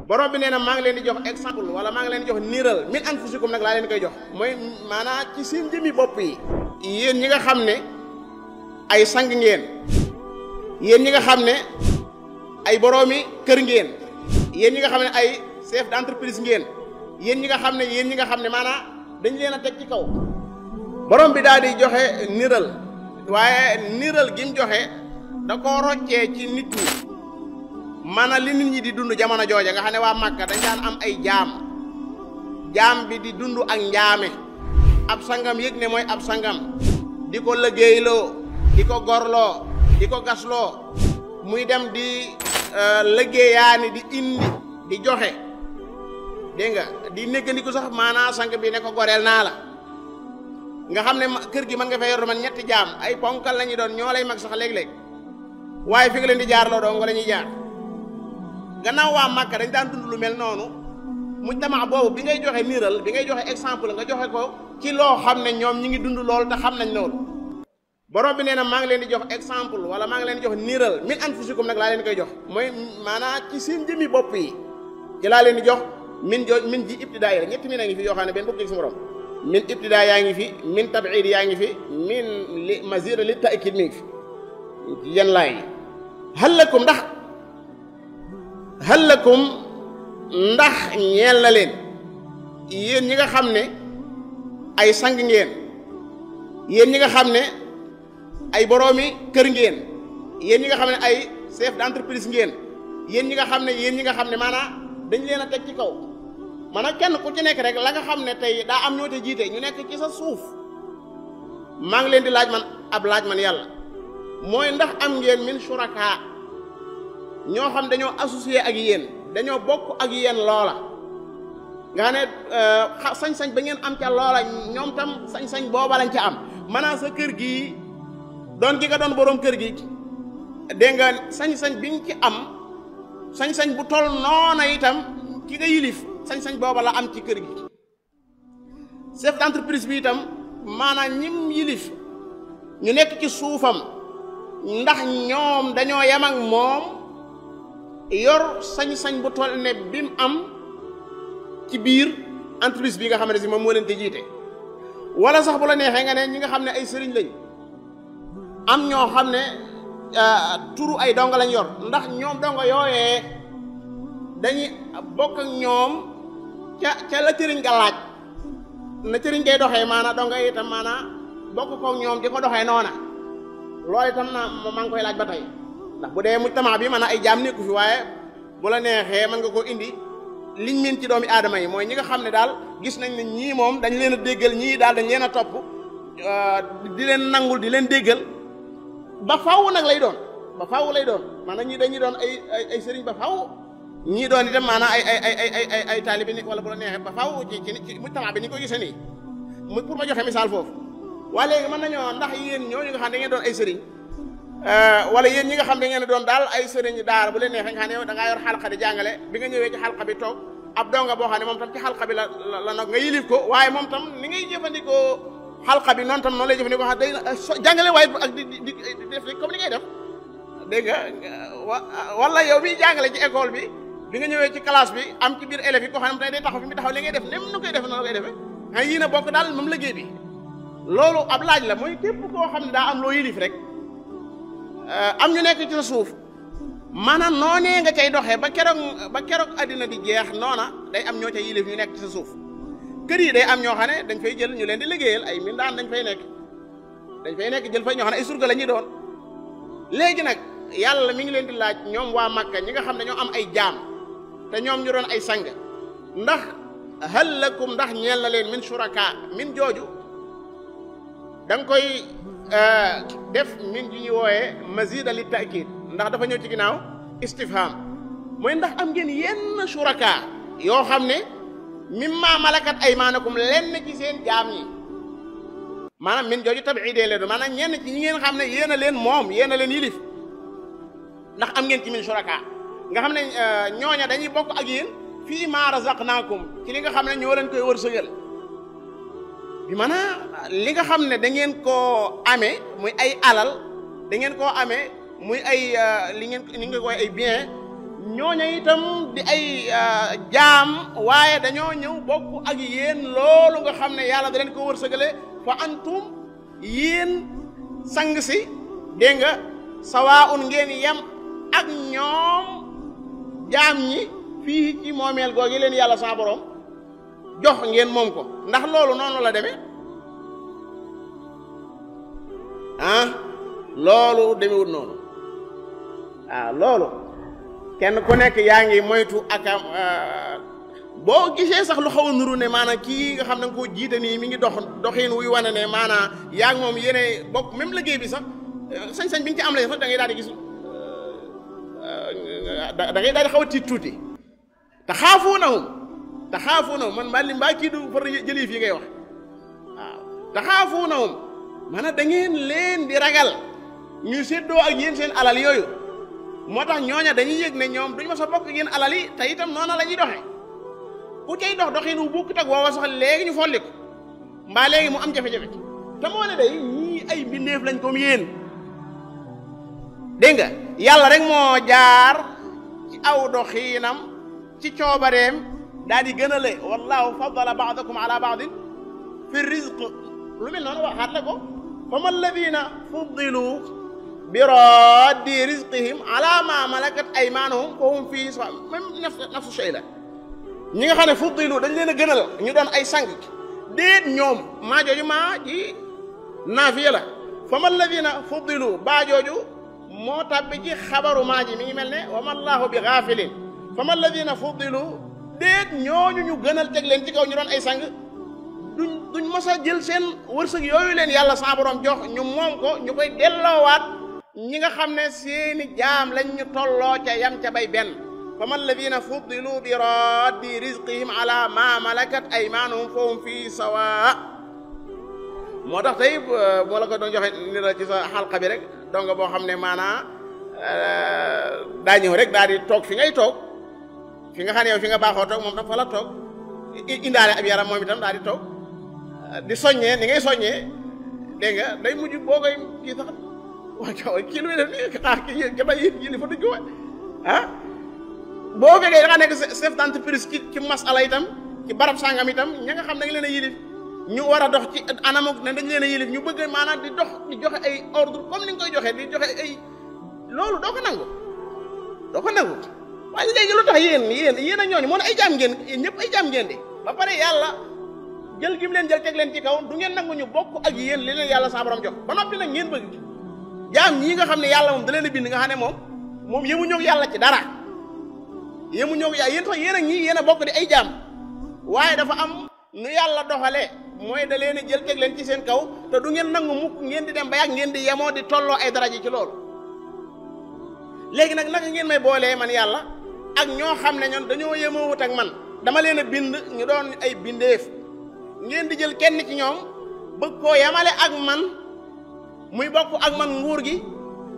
borom bi nee na maa ngi leen di jox exemple wala maa ngi leen di jox niiral min anfusikum nag laa leen koy jox mooy maanaam ci seen jëmi bopp yi yéen ñi nga xam ne ay sang ngeen yéen ñi nga xam ne ay boroomi kër ngeen yéen ñi nga xam ne ay chef d'entreprise ngeen yéen ñi nga xam ne maanaam dañ leen a teg ci kaw borom bi daal di joxe niiral waaye niiral gi mu joxe da koo roccee ci nit ñi maanaam li nit ñi di dund jamono jooja nga xam ne waa Màkka dañ daan am ay jaam bi di dund ak njaame ab sangam yëg ne mooy ab sangam di ko liggéeyloo di ko gorloo di ko gasloo muy dem di liggéeyaani di indi di joxe dégg nga di néggandiku sax maanaam sang bi ne ko goreel naa la nga xam ne kër gi mën nga fay yor man ñetti jaam ay ponkal la ñu doon ñoo lay mag sax léeg-léeg waaye fi nga leen di jaar loo doon nga la ñuy jaar gannaaw waa Màkka dañ daan dund lu mel noonu mujtama boobu bi ngay joxe niiral bi ngay joxe exemple nga joxe ko ci loo xam ne ñoom ñi ngi dund loolu te xam nañ loolu borom bi nee na maa ngi leen di jox exemple wala maa ngi leen di jox niiral min anfusikum nag laa leen koy jox mooy maanaam ci seen jëmi bopp yi ci laa leen di jox min ji ibtidaa yi ñetti min a ngi fi yoo xam ne benn bokk ci sa morom min ibtidaa yaa ngi fi min tab'id yaa ngi fi min li mazira li ta'kid mi ngi fi yan laay hal lakum ndax ñeel na leen yéen ñi nga xam ne ay sang ngeen yéen ñi nga xam ne ay boroomi kër ngeen yéen ñi nga xam ne ay chef d'entreprise ngeen yéen ñi nga xam ne maanaam dañ leen a teg ci kaw maanaam kenn ku ci nekk rek la nga xam ne tey daa am ñoo te jiite ñu nekk ci sa suuf maa ngi leen di laaj man ab laaj man yàlla mooy ndax am ngeen min shuraka ñoo xam dañoo associé ak yéen dañoo bokk ak yéen loola nga xam ne sañ-sañ ba ngeen am ca loola ñoom tam sañ-sañ booba lañ ca am maanaam sa kër gi doon gi nga doon boroom kër gi dégg nga sañ-sañ bi nga ci am sañ-sañ bu toll noona itam ki nga yilif sañ-sañ booba la am ci kër gi chef d'entreprise bi itam maanaam ñim yilif ñu nekk ci suufam ndax ñoom dañoo yem ak moom yor sañ-sañ bu toll ne bi mu am ci biir entreprise bi nga xam ne si moom moo leen te jiite wala sax bu la neexee nga ne ñi nga xam ne ay sëriñ lañ am ñoo xam ne turu ay donga lañ yor ndax ñoom donga yooyee dañuy bokk ak ñoom ca la cëriñ nga laaj na cëriñ ngay doxee maanaam donga itam maanaam bokk koog ñoom di ko doxee noona loolu itam na maa ngi koy laaj ba tey ndax bu dee mujtama bi maanaam ay jaam nekku fi waaye bu la neexee mën nga koo indi liñ mën ci doomi aadama yi mooy ñi nga xam ne daal gis nañ ne ñii moom dañ leen a déggal ñii daal dañ leen a topp di leen nangul di leen déggal ba faaw nag lay doon ba faaw lay doon maanaam ñii dañuy doon ay sëriñ ba faaw ñii doon itam maanaam ay taalibi ni wala bu la neexee ba faaw ci mujtama bi ni ko gisee nii mu pour ma joxe misaal foofu waa léegi mën nañoo ndax yéen ñooñu nga xam ne da ngeen doon ay sëriñ wala yéen ñi nga xam da ngeen doon daal ay sëriñ daara bu leen neexee nga xam ne yow da ngaa yor xalqa di jàngale bi nga ñëwee ci xalqa bi toog ab donga boo xam ne moom tam ci xalqa bi la nag nga yilif ko waaye moom tam ni ngay jëfandikoo xalqa bi noonu tam noonu lay jëfandikoo xam day jàngale waaye ak di def comme ni ngay def dégg nga wala yow miy jàngale ci école bi nga ñëwee ci classe bi am ci biir élèves yi koo xam ne tey day taxaw fi mu taxaw li ngay def nem nu koy def noonu koy defee nga yii na bokk daal moom liggéey bi loolu ab laaj la mooy képp koo xam ne daa am loo yilif rek am ñu nekk ci sa suuf maanaam noonee nga cay doxee ba keroog àddina di jeex noona day am ñoo ca yilif ñu nekk ci sa suuf kër yi day am ñoo xam ne dañ fay jël ñu leen di liggéeyal ay mindaan dañ fay nekk jël fay ñoo xam ne ay surga la ñuy doon léegi nag yàlla mi ngi leen di laaj ñoom waa Makka ñi nga xam ne ñoo am ay jaam te ñoom ñu doon ay sang ndax hal lakum ndax ñeel na leen min shuraka min jooju da nga koy def min ji ñu wooyee mazida li ta'kid ndax dafa ñëw ci ginnaaw istifham mooy ndax am ngeen yenn shuraka yoo xam ne mimma malakat aymanakum lenn ci seen jaam ñi maanaam min jooju tab'idee leen maanaam ñenn ci ñi ngeen xam ne yéen a leen moom yéen a leen yilif ndax am ngeen ci min shuraka nga xam ne ñooña dañuy bokk ak yéen fii ma razaqnaakum ci li nga xam ne ñoo leen koy wërsëgal bi maanaam li nga xam ne da ngeen koo amee muy ay alal da ngeen koo amee muy ay li ngeen koy ay bien ñooña itam di ay jaam waaye dañoo ñëw bokk ak yéen loolu nga xam ne yàlla da leen ko wërsëgale fa antum yéen sang si dégg nga sawaa'un ngeen yem ak ñoom jaam ñi fii ci moomeel googu leen yàlla sa borom jox ngeen moom ko ndax loolu noonu la demee loolu demewut noonu loolu kenn ku nekk yaa ngi moytu ak boo gisee sax lu xaw a nuru ne maanaam kii nga xam ne nga koo jiite nii mi ngi doxin wuy wane ne maanaam yaa ngi moom yéene bokk même liggéey bi sax sañ-sañ bi nga ci am la sax da ngay daal di gis da ngay daal di xaw a tiit tuuti te xaafuunahum man mbaa kii du far jëlee fii ngay wax waaw te xaafuunahum maanaam da ngeen leen di ragal ñu séddoo ak yéen seen alal yooyu moo tax ñooña dañuy yëg ne ñoom duñu ma sa bokk yéen alal yi te itam noona la ñuy doxe ku cay doxin wu bukk tag woowa sax léegi ñu folli ko mbaa léegi mu am jafe-jafe te moo ne day ñii ay mbindeef lañ comme yéen dégg nga yàlla rek moo jaar ci aw doxiinam ci coobareem daal di gënale wallahu faddala ba'dakum ala ba'din fi rizq lu mel noonu waxaat la ko fama alladina fuddilu bi raddi rizqihim ala ma malakat aymanuhum fa hum fii même nafsu shay la ñi nga xam ne fuddilu dañ leen a gënal ñu doon ay sang déet ñoom maa jooju maa ji naafiya la fama alladina fuddilu baa jooju moo tàbbi ci xabaru maa ji mi ngi mel ne wa ma allahu bi gaafilin fama alladina fuddilu déet ñooñu ñu gënal teg leen ci kaw ñu doon ay sang duñ mos a jël seen wërsëg yooyu leen yàlla sa borom jox ñu moom ko ñu koy delloowaat ñi nga xam ne seeni jaam lañ ñu tolloo ca yam ca bay benn fama alladina fuddilu bi raddi rizqihim ala ma malakat aymanuhum fa hum fii sawa moo tax tey moo la ko doon joxe ni la ci sa xalqa bi rek donc boo xam ne maanaa daa ñëw rek daal di toog fi ngay toog fi nga xam ne yow fi nga baaxoo toog moom tam fa la toog indaale ab yaram moom itam daal di toog di soññee ni ngay soññee dégg nga day mujj boo koy kii sax waa kii lu muy def nii kii gaba yi li fa dugg wa boo fekkee da nga nekk chef d'entreprise ci masala itam ci barab sàngam itam ña nga xam ne dañ leen a yilif ñu war a dox ci anamuk ne dañ leen a yilif ñu bëgg maanaam di dox di joxe ay ordre comme ni nga koy joxee di joxe ay loolu doo ko nangu waaye léegi lu tax yéen a ñooñu moo ne ay jaam ngeen yéen ñëpp ay jaam ngeen di ba pare yàlla jël gi mu leen jël teg leen ci kaw du ngeen nangu ñu bokk ak yéen li leen yàlla sa borom jox ba noppi nag ngeen bëgg jaam ñii nga xam ne yàlla moom da leen a bind nga xam ne moom yemu ñëw yàlla ci dara yemu ñëw yàlla yéen tax yéen ak ñii yéen a bokk di ay jaam waaye dafa am nu yàlla doxalee mooy da leen a jël teg leen ci seen kaw te du ngeen nangu mukk ngeen di dem ba yàgg ngeen di yemoo di tolloo ay daraja ci loolu léegi nag naka ngeen may boolee man yàlla ak ñoo xam ne ñoom dañoo yemoowut ak man dama leen a bind ñu doon ay bindeef ngeen di jël kenn ci ñoom bëgg koo yamale ak man muy bokk ak man nguur gi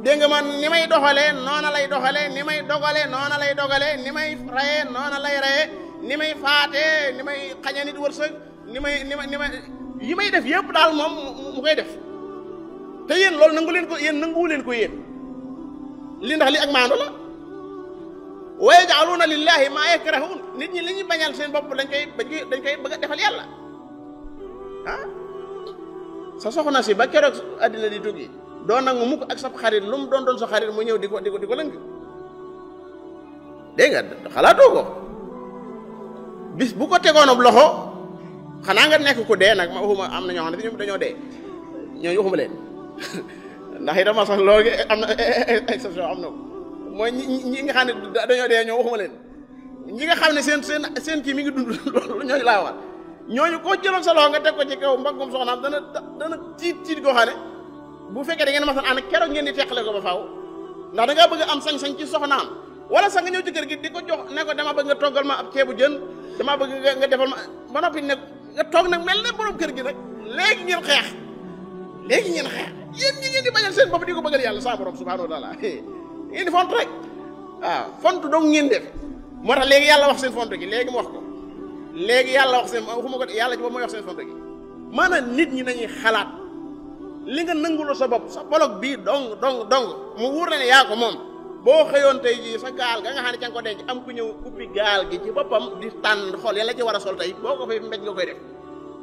dégg nga man ni may doxalee noona lay doxalee ni may dogalee noona lay dogalee ni may rayee noona lay rayee ni may faatee ni may xañe nit wërsëg ni may yi may def yëpp daal moom mu koy def te yéen loolu nanguwu leen ko yéen li ndax li ak maandu la wa yaj'aluuna lillahi maa yakrahuun nit ñi li ñu bañal seen bopp dañ koy bëgg a defal yàlla sa soxna si ba keroog àddina di tukki doo nangu mukk ak sab xarit lu mu doon sa xarit mu ñëw di ko lëng dégg nga xalaatoo ko bis bu ko tegoonub loxo xanaa nga nekk ku dee nag ma waxuma am na ñoo xam ne ñoom dañoo dee ñooñu waxuma leen ndax itam sax loolu am na exception am na ko mooy ñi nga xam ne dañoo dee ñoo waxuma leen ñi nga xam ne seen kii mi ngi dund loolu ñooñu laa wax ñooñu koo jëloon sa loxo nga teg ko ci kaw mbaggum soxnaam dana tiit koo xam ne bu fekkee da ngeen masan ànd keroog ngeen di teqale ko ba faaw ndax da ngaa bëgg am sañ-sañ ci soxnaam wala sax nga ñëw ci kër gi di ko jox ne ko dama bëgg nga toggal ma ab ceebu jën dama bëgg nga defal ma ba noppi ne nga toog nag mel ne borom kër gi nag léegi ngeen xeex yéen ñi ngeen di bañal seen bopp di ko bëggal yàlla sa borom subhanahu wa taala ngeen di font rek waaw font dong ngeen def moo tax léegi yàlla wax seen font gi léegi mu wax ko léegi yàlla wax seen waxuma ko yàlla ci boobu mooy wax seen font gi maanaam nit ñi nañuy xalaat li nga nanguloo sa bopp sa bolog bii dong mu wóor la ne yaa ko moom boo xëyoon tey jii sa gaal ga nga xam ne ca nga ko denc am ku ñëw ubbi gaal gi ci boppam di tànn xool yàlla ci war a sol tey boo ko fay mbéj nga koy def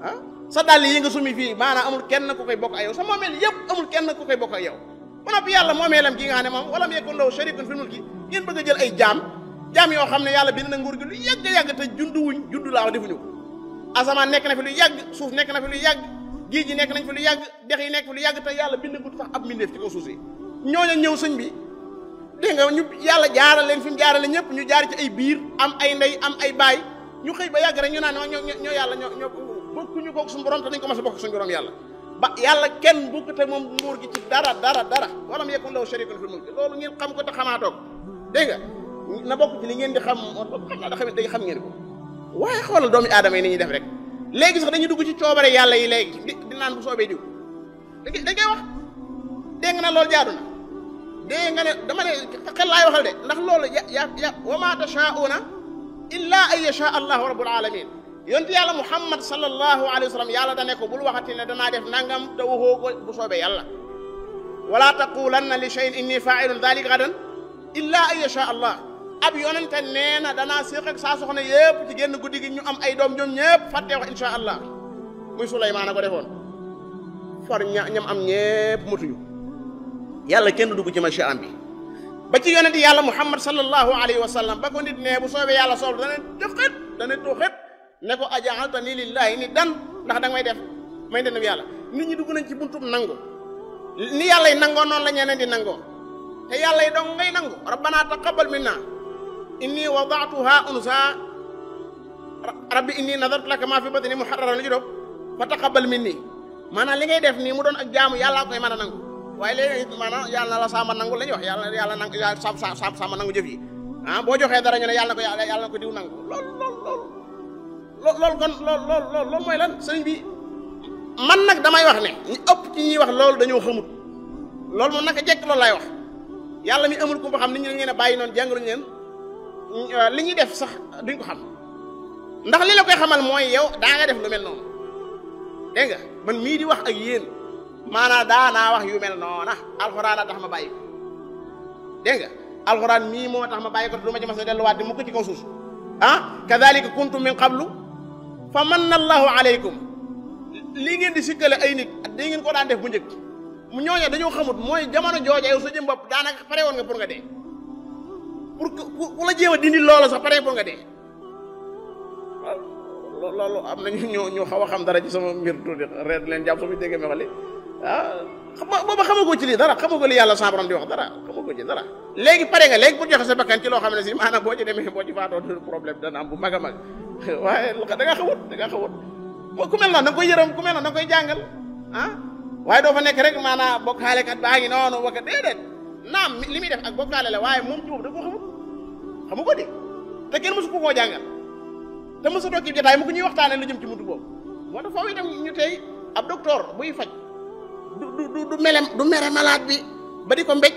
ah sa dàll yi nga sumi fii maanaam amul kenn ku koy bokk ak yow sa moomeel yëpp amul kenn ku koy bokk ak yow ba noppi yàlla moomeelam gi nga xam ne moom walam yakun lahu sharikun fil mulki ngeen bëgg a jël ay jaam yoo xam ne yàlla bind na nguur gi lu yàgg te juddu laa wax defuñu ko asamaan nekk na fi lu yàgg suuf nekk na fi lu yàgg géej gi nekk nañ fi lu yàgg dex yi nekk fi lu yàgg te yàlla bind gut sax ab mbindeef ci kaw suuf si ñooñu ñëw sëñ bi dégg nga ñu yàlla jaaral leen fi mu jaarale ñëpp ñu jaar ci ay biir am ay ndey am ay baay ñu xëy ba yàgg rek ñu naan ñoo yàlla ñoo bokkuñu kook suñu borom te dañ ko mas a bokk suñu borom yàlla ba yàlla kenn bokk te moom nguur gi ci dara walam yakun lahu sharikun fil mulki loolu ngeen xam ko te xamaatoog dégg nga na bokk ci li ngeen di xam naa da xam day xam ngeen ko waaye xoolal doomi aadama yi ni ñuy def rek léegi sax dañuy dugg ci coobare yàlla yi léegi di naan bu soobee diw da ngay wax dégg nga na loolu jaadu na dégg nga ne dama ne xel laay waxal de ndax loolu ya wa ma tashaa'una illa an yasha allahu rabbul alamin yonti yàlla muhammad sallallahu alayhi wa sallam yàlla da ne ko bul waxati ne danaa def nangam te waxoo ko bu soobee yàlla wala taqulanna li shay'in inni fa'ilun dhalika gadan illa an yasha allah ab yonente nee na danaa séq ak saa soxna yëpp ci génn guddi gi ñu am ay doom ñoom ñëpp fàttee wax insha allah muy Suleymaan a ko defoon for ñam am ñëpp mutuñu yàlla kenn du dugg ci macha am bi ba ci yonente yàlla muhammad sallallahu alayhi wa sallam ba ko nit ne bu soobee yàlla sol dana tuxit ne ko aja'altani lillahi ni dan ndax da nga may def may def yàlla nit ñi dugg nañ ci buntum nangu ni yàlla yi nangoo noonu la ñeneen di nangoo te yàlla yi dong ngay nangu rabbana taqabbal minna inni wada'tuha unsa rabbi inni nadartu laka ma fi batni muharraran li juróom fa taqabbal minni maanaam li ngay def nii mu doon ak jaamu yàlla koy mën a nangu waaye léegi maanaam yàlla na la sama nangu la ñuy wax yàlla nangu sama nangu jëf yi boo joxee dara ñu ne yàlla na ko diw nangu loolu mooy lan sëñ bi man nag damay wax ne ñu ëpp ci ñuy wax loolu dañoo xamut loolu moom naka jekk loolu lay wax yàlla mi amul ku ba xam nit ñi dañu leen a bàyyi noonu jàngaluñu leen li ñuy def sax duñ ko xam ndax li la koy xamal mooy yow daa nga def lu mel noonu dégg nga man mii di wax ak yéen maanaam daanaa wax yu mel noona alxuraan a tax ma bàyyi ko dégg nga alxuraan mii moo tax ma bàyyi ko te du ma ci mas a delluwaat di mu ko ci kaw suuf kadhalika kuntum min qablu fa manna allahu alaykum lii ngeen di sikkale ay nit da ngeen ko daan def bu njëkk mu ñooñe dañoo xamut mooy jamono jooja yow sa jëm bopp daanaka pare woon nga pour nga dee pour ku la jéem a dindi loola sax pare pour nga dee loolu am na ñu xaw a xam dara ci sama mbir tuuti reet leen jàpp sama déggee ma xali booba xamagoo ci lii dara xamagoo li yàlla sa borom di wax dara xamagoo ci dara léegi pare nga léegi pour joxe sa bakkan ci loo xam ne si maanaam boo ci demee boo ci faatoo problème dana am bu mag a mag waaye da nga xamut ku mel noonu da nga koy yërëm ku mel noonu da nga koy jàngal waaye doo fa nekk rek maanaam bokkaalekat baa ngi noonu waka déedéet naam li muy def ak bokkaale la waaye moom ci boobu da ko xamu ko de te kenn mësu ko koo jàngal te mësu toog ci jotaay mu ko ñuy waxtaanee lu jëm ci buntu boobu moo tax foofu itam ñu tey ab docteur buy faj du mere malade bi ba di ko mbéj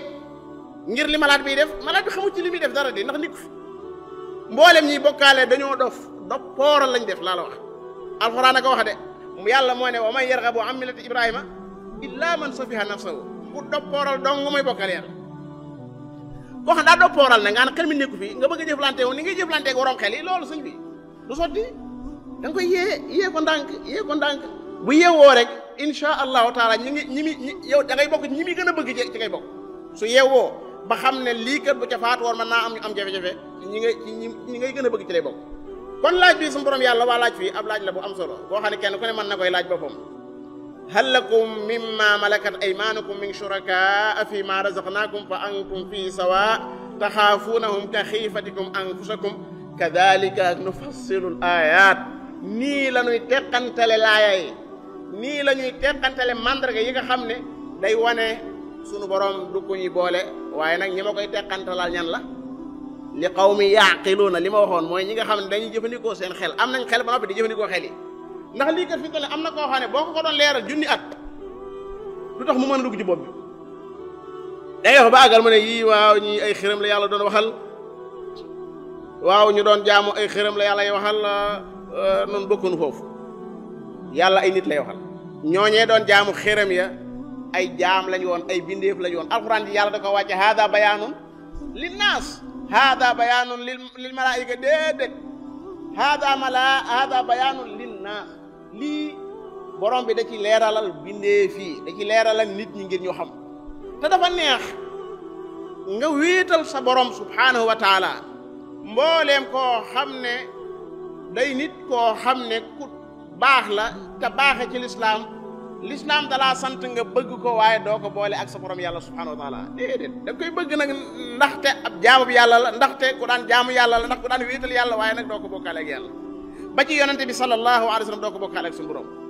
ngir li malade biy def malade bi xamu ci li muy def dara de ndax nit ko fi mboolem ñi bokkaale dañoo doppooral lañ def laa la wax alxuraan a ko wax de yàlla moo ne wa man yarghabu an millati ibrahima illa man safiha nafsahu ku doppooral dong mooy bokkal yàlla koo xam daa doppooral ne nga ne xel mi nekku fi nga bëgg a jëflante wu ni ngay jëflante ak waroom xel yi loolu sëñ bi du sotti da nga koy yee ko ndànk bu yeewoo rek insha allahu taala yow da ngay bokk ñi muy gën a bëgg ci ngay bokk su yeewoo ba xam ne lii kat bu ca faatu woon mën naa am ñu am jafe-jafe ñi ngay gën a bëgg ci lay bokk kon laaj bi suñu borom yàlla waa laaj fii ab laaj la bu am solo boo xam ne kenn ku ne mën na koy laaj boppam hal lakum mimma malakat aymanukum min shurakaa fi ma razaqnakum fa antum fi sawa taxaafunahum ka xiifatikum anfusakum kadhalika nufassilu l ayat nii la ñuy teqantale laaya yi nii la ñuy teqantale mandarga yi nga xam ne day wane sunu borom du ko ñuy boole waaye nag ñi ma koy teqantalal ñan la li qawmi yaqiluuna li ma waxoon mooy ñi nga xam ne dañuy jëfandikoo seen xel am nañ xel ba noppi di jëfandikoo xel yi ndax lii kat fi ko ne am na koo xam ne boo ko doon leeral junni at lu tax mu mën a dugg ci bopp bi day wax ba àggal mu ne yii waaw ñi ay xërëm la yàlla doon waxal waaw ñu doon jaamu ay xërëm la yàlla waxal noonu bokkunu foofu yàlla ay nit lay waxal ñooñee doon jaamu xërëm ya ay jaam lañu woon ay bindeef lañu woon alxuraan ji yàlla da ko wàcce hada bayaanun linnaas hada bayaanun lil malaayika déedéet hada bayaanun linnaas lii borom bi da ci leeralal bindee fii da ci leeralal nit ñi ngir ñu xam te dafa neex nga wéetal sa borom subhanahu wa taala mbooleem koo xam ne day nit koo xam ne ku baax la te baaxe ci lislaam dalaa sant nga bëgg ko waaye doo ko boole ak sa borom yàlla subhanahu wa taala déedéet da koy bëgg nag ndaxte ab jaamu bi yàlla la ndaxte ku daan jaamu yàlla la ndax ku daan wéetal yàlla waaye nag doo ko bokkaale ak yàlla ba ci yonente bi sallallahu alayhi wa sallam doo ko bokkaale ak suñu borom